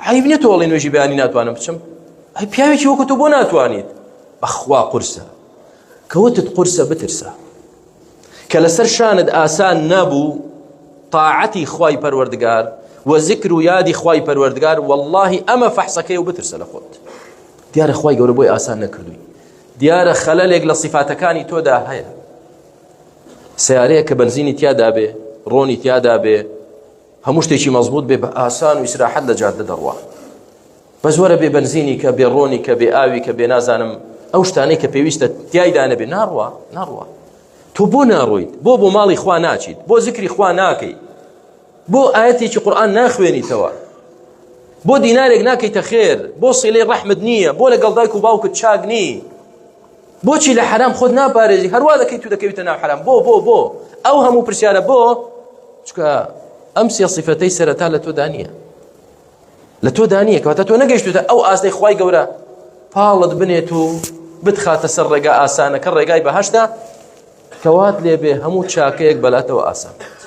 عیب نییە تۆ ئەڵێ نوێژی بەیانی ناتوانم بچم ئەی پیاوێکی وەکو تۆ بۆ ناتوانیت بەخوا قورسە کەوتت قورسە بترسە کە لەسەر شانت ئاسان نەبوو تاعەتی خوای پەروەردگار و زیکر و یادی خوای پەروەردگار واللهی ئەمە فەحسەکەی و بترسە لە خۆت دیارە خوای گەورە بۆی ئاسان نەکردووی دیارە خەلەلێک لە صفاتەکانی تۆدا هەیە سیارەیە کە بەنزینی تیادا بێ ڕۆنی تیادا بێ هەموو شتێکی مەزبوط بێ بە ئاسان و ئیسراحەت لە جادە دەڕوا بەس وەرە بێ بەنزینی کە بێ ڕۆنی کە بێ ئاوی کە بێ نازانم ئەو شتانەی کە پێویستە تیایدا نەبێ ناڕوا ناڕوا تۆ بۆ ناڕۆیت بۆ بۆ ماڵی خوا ناچیت بۆ زیکری خوا ناکەی بۆ ئاەتێکی قورآن ناخوێنیتەوە بۆ دینارێک ناکەیتە خێر بۆ سیلەی ڕەحمت نییە بۆ لەگەڵ دایک و باوکت چاک نی بۆچی لە حرام خۆت ناپارێزی هەروە دەکەیت و دەکەویتە ناو حرام بۆ بۆ بۆ ئەو هەموو پرسیارە بۆ چکە ئەم سێ سیفەتەی سەرەتا لە تۆدا نییە لە تۆدا نییە کەواتە تۆ نەگەیشتوتە ئەو ئاستەی خوای گەورە پاڵت بنێت و بتخاتە سەر ڕێگا ئاسانەکە ڕێگای بەهشتا کەوات لێبێ هەموو چاکەیەک بەلاتەوە ئاسان بێت.